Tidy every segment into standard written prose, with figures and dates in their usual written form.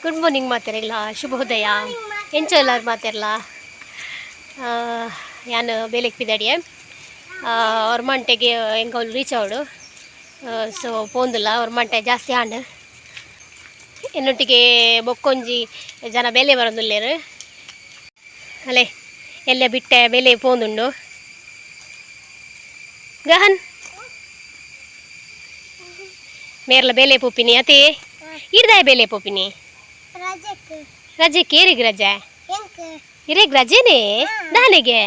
Good morning ಮಾತೆರೆಗ್ಲ, ಶುಭೋದಯ. ಎಂಚ ಎಲ್ಲಾರು ಮಾತೆರ್ಲ? ಯಾನ್ ಬೇಲೆಗ್ ಪಿದಡಿಯೆ. ಒರ್ಮಂಟೆಗೆ ಎಂಕೌಲು ರೀಚ್ ಅವಡು. ಸೊ ಪೋಂದುಲ್ಲ, ಒರ್ಮಂಟೆ ಜಾಸ್ತಿ ಆಂಡ್. ಎನ್ನೊಟ್ಟಿಗೆ ಬೊಕ್ಕೊಂಜಿ ಜನ ಬೇಲೆ ಬರೋದುಲ್ಲೇರು. ಅಲೆ ಎಲ್ಲ ಬಿಟ್ಟೆ ಬೇಲೆ ಪೋಂದುಂಡು. ಗಹನ್ ಮೇರ್ಲ ಬೇಲೆ ಪೋಪಿನಿ ಅತೇ? ಇರ್ದಾಯ ಬೇಲೆ ಪೋಪಿನಿ? ರಜೆ ಕೇರಿಗ್ ರಜೆ? ಇರೆಗ್ ರಜೆನೇ ದಾನೆಗೆ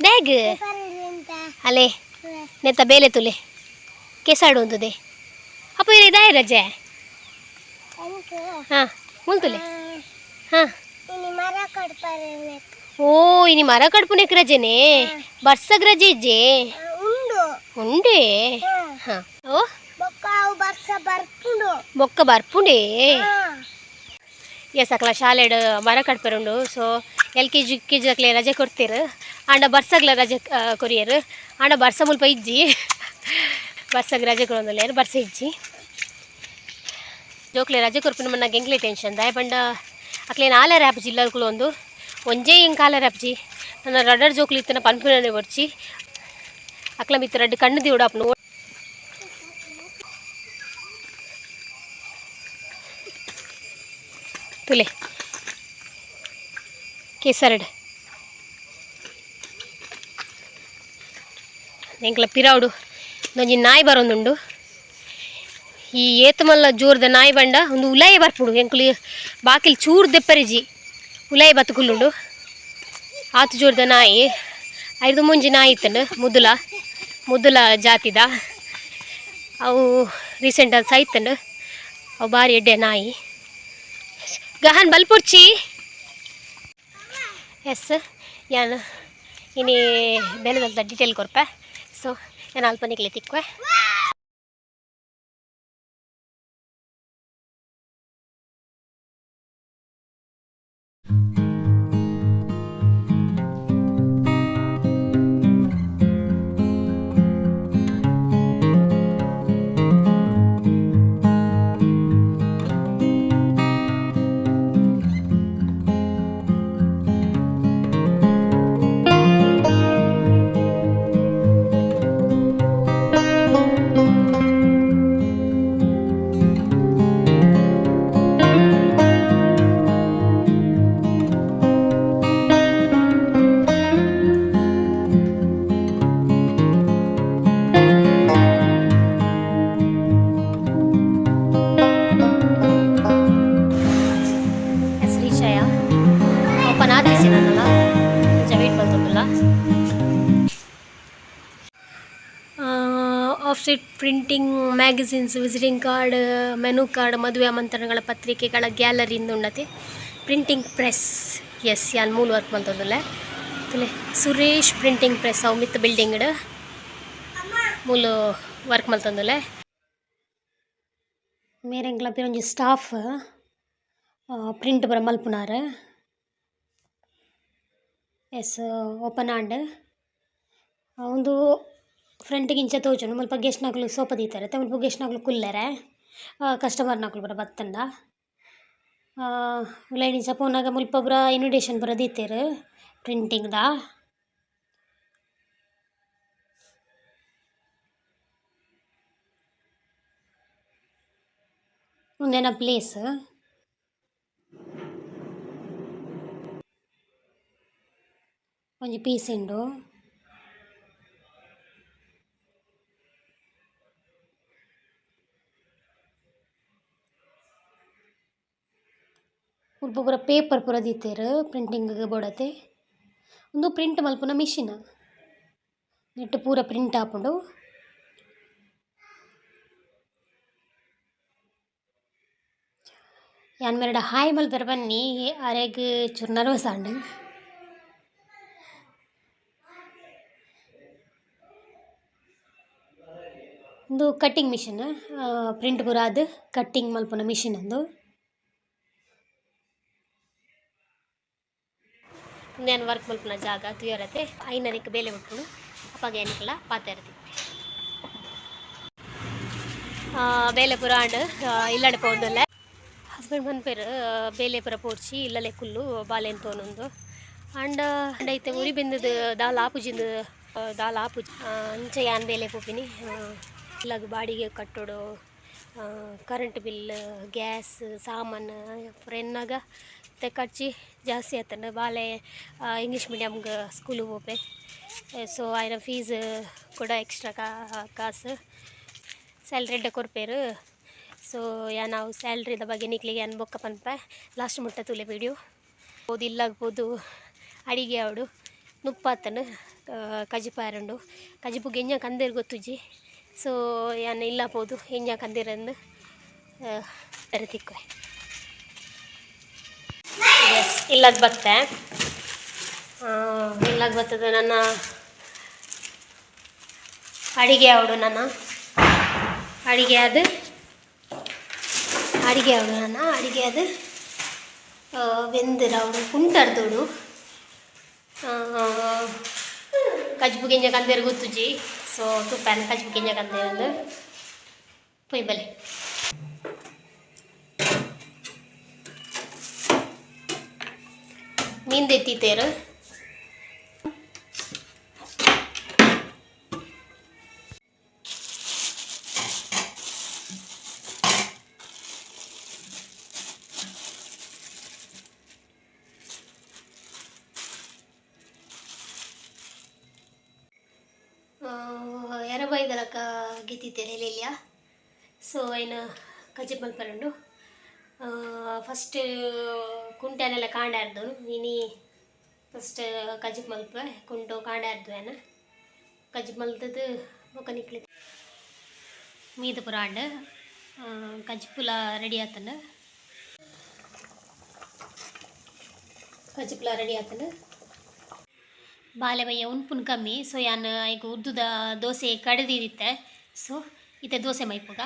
ಬ್ಯಾಗ್ ಅಲೆ ನೆತ್ತ ಬೇಲೆ ತುಲೆ ಕೆಸಾಡು ಒಂದುದೆ. ಅಪ್ಪ ಇರೆ ದಾಯ ರಜೆ? ಹಾ, ಮುಲ್ತುಲೆ. ಹಾ, ಓ, ಇನಿ ಮರ ಕಡ್ಪುನೆಕ್ ರಜೆನೇ? ಬರ್ಸಗ್ ರಜೆ ಇಜ್ಜೆ? ಉಂಡೆ. ಹಾ, ಓ, ಬೊಕ್ಕ ಬರ್ಪುಂಡೇ. ಎಸ್, ಅಕ್ಲ ಶಾಲೆಡ್ ಮರ ಕಡ್ಪೆರುಂಡು. So L K G, U K G ಅಕ್ಲೆ ರಜೆ ಕೊಡ್ತೀರು. ಆಂಡ ಬರ್ಸಗ್ಲ ರಜೆ ಕೊರಿಯರು. ಆಂಡ ಬರ್ಸ ಮುಲ್ಪ ಇಜ್ಜಿ. ಬರ್ಸಗ್ ರಜೆ ಕೊರೊಂದುಲ್ಲೆರ್, ಬರ್ಸ ಇಜ್ಜಿ. ಜೋಕ್ಲೆ ರಜೆ ಕೊರ್ಪಿನ ಮನ್ನ ಎಂಕ್ಲೆ ಟೆನ್ಷನ್. ದಾಯೆ ಪಂಡ ಅಕ್ಲೇನ ಆಲರೆ ಆಪುಜಿ ಇಲ್ಲಲ್ಕುಲು. ಒಂದು ಒಂಜೇ ಎಂಕ್ ಆಲರೆ ಆಪುಜಿ. ನನ್ನ ರಡ್ಡರ್ ಜೋಕ್ಲು ಇತ್ತಿನ ಪನ್ಪಿನನೆ ಬೊರ್ಚಿ. ಅಕ್ಲ ಮಿತ್ತ್ ರಡ್ಡ್ ಕಣ್ಣು ದೀವೊಡಾಪುಂಡು. ತುಲೆ ಕೇಸರಡ್ ಎಂಕ್ಲ ಪಿರಾವುಡು ಒಂಜಿ ನಾಯಿ ಬರೋದುಂಡು. ಈ ಏತ್ ಮಲ್ಲ ಜೋರ್ದ ನಾಯಿ ಬಂಡ ಒಂದು ಉಲಾಯಿ ಬರ್ಪುಂಡು. ಎಂಕುಲು ಬಾಕಿಲ್ ಚೂರು ದೆಪ್ಪರಿಜಿ, ಉಲಾಯಿ ಬತ್ತು ಕುಲ್ಲುಂಡು. ಆತು ಜೋರ್ದ ನಾಯಿ. ಐದು ಮುಂಜಿ ನಾಯಿ ಇತ್ತಂಡು, ಮುದುಲ ಮುದುಲ ಜಾತಿದ. ಅವು ರೀಸೆಂಟ್ ಅದು ಸೈತಂಡು. ಅವು ಭಾರಿ ಎಡ್ಡೆ ನಾಯಿ. ಗಹನ್ ಬಲ್ಪುರ್ಚಿ. ಎಸ್, ಯಾನ್ ಇನಿ ಬೇಲೆದ ಡೀಟೇಲ್ ಕೊರ್ಪೆ. ಸೊ ಯಾನ್ ಅಲ್ಪ ನಿಕ್ಲೆ ತಿಕ್ಕುವೆ. ಎಸ್, ರೀಚ್ ಆಯ. ಓಪನ್ ಆತಿಜಿ ನನ್ನಲ್ಲ, ಒಂಚ ವೇಟ್ ಮಲ್ತೊಂದುಲ್ಲ. Offset printing, magazines, visiting card, menu card, ಮದುವೆ ಆಮಂತ್ರಣಗಳ ಪತ್ರಿಕೆಗಳ ಗ್ಯಾಲರಿ ಉಂಡತೆ. Printing press. ಎಸ್, ಯಾನ್ ಮೂಲು ವರ್ಕ್ ಮಲ್ತೊಂದುಲ್ಲೆ. ತುಲೆ, ಸುರೇಶ್ ಪ್ರಿಂಟಿಂಗ್ ಪ್ರೆಸ್. ಅವು ಮಿತ್ತ್ ಬಿಲ್ಡಿಂಗ್ ಮೂಲು ವರ್ಕ್ ಮಲ್ತೊಂದುಲ್ಲೆ. ಮೇರೆಂಕ್ಲ ಪಿರ ಒಂಜಿ ಸ್ಟಾಫ್ ಪ್ರಿಂಟ್ ಪೂರ ಮಲ್ಪುನಾರ್. ಎಸ್, ಓಪನ್ ಆಂಡ್. ಉಂದು ಫ್ರಂಟ್ ಗ್ ಇಂಚ ತೋಜುಂಡು. ಮುಲ್ಪ ಗೆಸ್ಟ್ ನಕುಲು ಸೋಪ ದೀತೆರ್ ಅತೆ. ಮುಲ್ಪ ಗೆಸ್ಟ್ ನಕುಲು ಕುಲ್ಲೆರೆ ಕಸ್ಟಮರ್ ನಕುಲು ಪೂರ ಬತ್ತುಂಡ. ಉಲಾಯಿಡ್ ಇಂಚ ಪೋನಗ ಮುಲ್ಪ ಪೂರ ಇನ್ವಿಟೇಷನ್ ಪೂರ ದೀತೆರ್ ಪ್ರಿಂಟಿಂಗ್ ದ. ಉಂದೆನ ಪ್ಲೇಸ್. ಒಂಜಿ ಪೀಸ್ ಉಂಡು. ಮುಲ್ಪ ಪೂರ ಪೇಪರ್ ಪೂರ ದೀತೆರ್ ಪ್ರಿಂಟಿಂಗ್ ಗ್ ಬೋಡಾತೆ. ಉಂದು ಪ್ರಿಂಟ್ ಮನ್ಪುನ ಮಿಷಿನ್. ನೆಟ್ಟ್ ಪೂರ ಪ್ರಿಂಟ್ ಆಪುಂಡು. ಯಾನ್ ಮೇರ್ಡ ಹಾಯ್ ಮಲ್ಪೆರೆ ಬನ್ನಿ, ಅರೆಗ್ ಚೂರು ನರ್ವಸ್ ಆಂಡ್. ಉಂದು ಕಟ್ಟಿಂಗ್ ಮಿಷಿನ್. ಪ್ರಿಂಟ್ ಪೂರ ಆದ್ ಕಟ್ಟಿಂಗ್ ಮನ್ಪುನ ಮಿಷಿನ್ ಉಂದು. ಉಂದು ಯಾನ್ ವರ್ಕ್ ಮನ್ಪುನ ಜಾಗ ತೂಯರತೆ. ಐನರಿಕ್ ಬೇಲೆ ಉಪ್ಪುಂಡು. ಅಪಗ ಯಾನ್ ಪಾತೆರ್ದಿ. ಬೇಲೆ ಪೂರ ಆಂಡ್, ಇಲ್ಲಡೆ ಪೋವೊಂದುಲ್ಲೆ. ಹಸ್ಬೆಂಡ್ ಪನ್ಪೆರ್ ಬೇಲೆ ಪೂರ ಪೋಡ್ಚಿ ಇಲ್ಲಲೆ ಕುಲ್ಲು ಬಾಲೆನ್ ತೋನೊಂದು. ಆಂಡ ಆಂಡ ಇತ್ತೆ ಒರಿ ಬೆಂದದ್ ದಾಲ ಆಪುಜಿಂದ್ ದಾಲ ಆಪುಜಿ. ಅಂಚ ಯಾನ್ ಬೇಲೆ ಪೋಪಿನಿ. ಇಲ್ಲಗ್ ಬಾಡಿಗೆ ಕಟ್ಟೊಡು, ಕರೆಂಟ್ ಬಿಲ್, ಗ್ಯಾಸ್, ಸಾಮಾನು ಪೂರ ಎನ್ನಗ ಇತ್ತೆ ಖರ್ಚಿ ಜಾಸ್ತಿ ಆತುಂಡು. ಬಾಲೆ ಇಂಗ್ಲೀಷ್ ಮೀಡಿಯಮ್ಗೆ ಸ್ಕೂಲ್ ಪೋಪೆ. ಸೊ ಆಯ್ನ ಫೀಸ್ ಕೂಡ ಎಕ್ಸ್ಟ್ರಾ ಕಾಸು. ಸ್ಯಾಲ್ರಿ ಎಡ್ಡೆ ಕೊರ್ಪೆರ್. ಸೊ ಯಾನ್ ಅವು ಸ್ಯಾಲ್ರಿದ ಬಗ್ಗೆ ನಿಕ್ಲೆಗ್ ಯಾನ್ ಬೊಕ್ಕ ಪನ್ಪೆ. ಲಾಸ್ಟ್ ಮುಟ್ಟ ತೂಲೆ ವೀಡಿಯೋ. ಪೋದು ಇಲ್ಲಗ್ ಪೋದು ಅಡಿಗೆ ಆವೊಡು. ನುಪ್ಪಾತುಂಡು, ಕಜಿಪು ಆರುಂಡು. ಕಜಿಪುಗ್ ಎಂಜ ಕಂದೆರ್ ಗೊತ್ತುಜಿ. ಸೊ ಯಾನ್ ಇಲ್ಲ ಪೋದು ಎಂಜ ಕಂದೆರಂದು ತಿಕ್ಕುವೆ. ಎಸ್, ಇಲ್ಲಗ್ ಬತ್ತೆ. ಇಲ್ಲಗ್ ಬತ್ತದ ನನ್ನ ಅಡಿಗೆ ಆವೊಡು. ನನ್ನ ಅಡಿಗೆ ಆದ್ ಅಡಿಗೆ ಆವೊಡು. ನನ್ನ ಅಡಿಗೆ ಆದ್ ಬೆಂದಿರಾವೊಡು, ಕುಂಟರ್ದೋಡು. ಕಜಿಪು ಗೆಂಜ ಕಂದೇರು ಗೊತ್ತುಜಿ. ಸೊ ತುಪ್ಪಾನ ಕಜಿಪು ಗೆಂಜ ಕಂದೇರಂದು. ಪೊಯ್ ಬಲೆ. ಮೀನ್ ದೆತ್ತಿತ್ತೇರು. ಎರಬೈದಲಕ ಗೆತ್ತಿತ್ತೇರು ಎಲ್ಯ. ಸೊ ಐನ ಕಜಿಪು ಮಲ್ಪರುಂಡು. ಫಸ್ಟ್ ಕುಂಟೆನೆಲ್ಲ ಕಾಂಡೆ ಅರ್ದೋನು. ಇನಿ ಫಸ್ಟ್ ಕಜಿಪು ಮಲ್ಪೆ. ಕುಂಟು ಕಾಂಡೆ ಅರ್ದು ಯಾನ್. ಕಜಿಪು ಮಲ್ತದು ಬೊಕ ನಿಕ್ಲೆ. ಮೀದ ಪೂರ ಆಂಡ್, ಕಜಿಪುಲ ರೆಡಿ ಆತುಂಡು. ಕಜಿಪುಲ ರೆಡಿ ಆತುಂಡು. ಬಾಲೆ ಬಯ್ಯ ಉನ್ಪುನು ಕಮ್ಮಿ. ಸೊ ಯಾನ್ ಐಕ್ ಉದ್ದುದ ದೋಸೆ ಕಡೆದಿತ್ತೆ. ಸೊ ಇತ್ತೆ ದೋಸೆ ಮೈಪುಗ.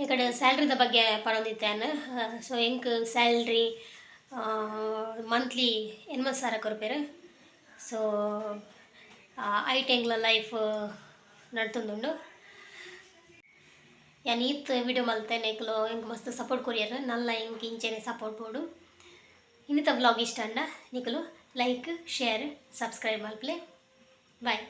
ಈ ಸ್ಯಾಲ್ರಿದ ಬಗ್ಗೆ ಪನೊಂದಿತ್ತೆ. ಸೊ ಎಂಕ್ ಸ್ಯಾಲ್ರಿ ಮಂತ್ಲಿ 80,000 ಕೊರ್ಪೆರ್. ಸೊ ಐಟ್ ಎಂಕ್ಲ ಲೈಫ್ ನಡ್ತೊಂದುಂಡು. ಯಾನ್ ಈತ್ ವಿಡಿಯೋ ಮಲ್ತೆ, ನಿಕ್ಲು ಎಂಕ್ ಮಸ್ತ್ ಸಪೋರ್ಟ್ ಕೊರಿಯರ್. ನಲ್ಲ ಎಂಕ್ ಇಂಚೆನೆ ಸಪೋರ್ಟ್ ಬೋಡು. ಇನ್ನಿತ ವ್ಲಾಗ್ ಇಷ್ಟ ಅಂಡ ನಿಕುಲು ಲೈಕ್, ಶೇರ್, ಸಬ್ಸ್ಕ್ರೈಬ್ ಮಲ್ಪಲೆ. ಬಾಯ್.